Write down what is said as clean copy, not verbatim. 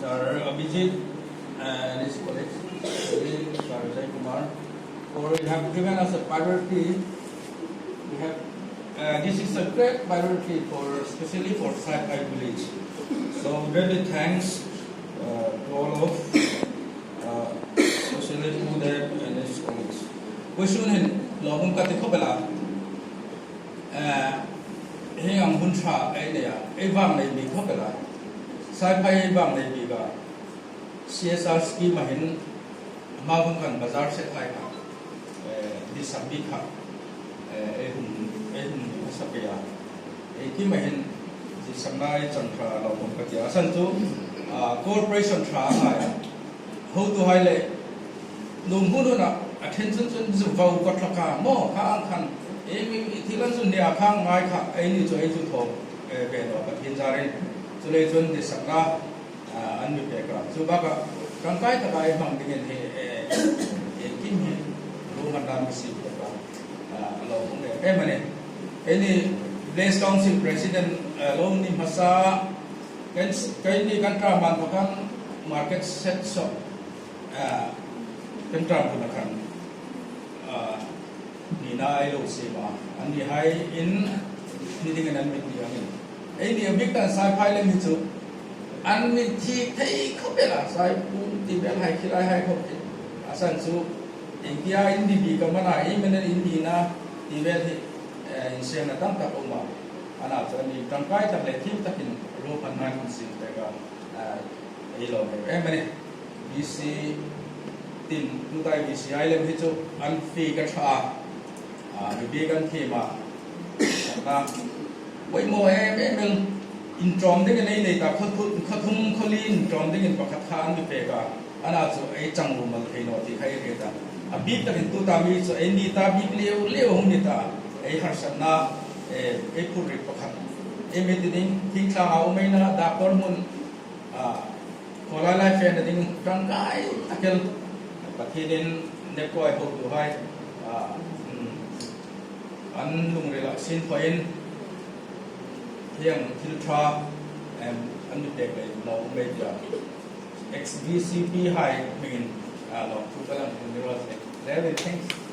Sir Abhijit and his colleagues, especially Sir Jaikumar, for you have given us a priority. We have this is a great priority for especially for Saiphai village. So really thanks to all of especially to them and his colleagues. Question hin lawmawm ka ti khawp ela heng ang hun tha ei nei a ei vang nei bik khawp ela Saiphai ei vang nei bik a CSR scheme a hin hma hun khan bazar set lai kha disak bik kha ei hun ei hun hmasa pe a engkim a hin zirsak lai chan tha lawmawm ka ti a a chhan chu corporation tha a ngai a hotu hai leh nung hun hun ah a then chun chun zu vo ka tha kha maw kha ang khan eng eng i thil an zu nia kha ngai kha ei ni chu ei chu thawm ve lo Pathian zarin chulei chuan disakna an mi pek a chu bakah tangkai taka ei hmang dingin hi engkim hi ruhman dan ka sim pek a a lo awm em em a ni. Keini Village Council President lo ni hmasa keini kan term an khan market set shop kan term hunah khan nihna ai lo siam a, an ni hai in ni dingin an mit ni angin ei ni a bik tan Saiphai lem hi chu an mit thik thei khawp ela Saipum ti vel hai khilai hai khawp hi a chan chu engtia in ni bik a mana ei men in nihna tih vel hi insiamna tam tak a awm a, anah chuan mi tangkai tak leh thim takin ruahmanna an siam pek a, ei lo em em a ni. BC tin tutai BC ai lem hi chu an fee ka tha a, mipi kan thim a, chakna pawimawh em em in intawm dingin ei nei ta khawthum khawli intawm dingin pakhat kha an mi pek a. Ana chu ei chang ru mal thei lo tih kha i hriat a. A bik takin tu ta mi chu ei ni ta bik leu leu hung ni ta ei harsatna ei phur rik pakhat ei mi ti ding thingtlang ah um ei na doctor hmun ah khawlai lai fen a ding tangkai takel Pathian in nepko ai hotu hai an lungril ah sin pawh in heng thil tha an mi pek leh lo um ei tia. XVCP hai hmingin lawmthu ka lang thung ni rual che. Rel in thanks.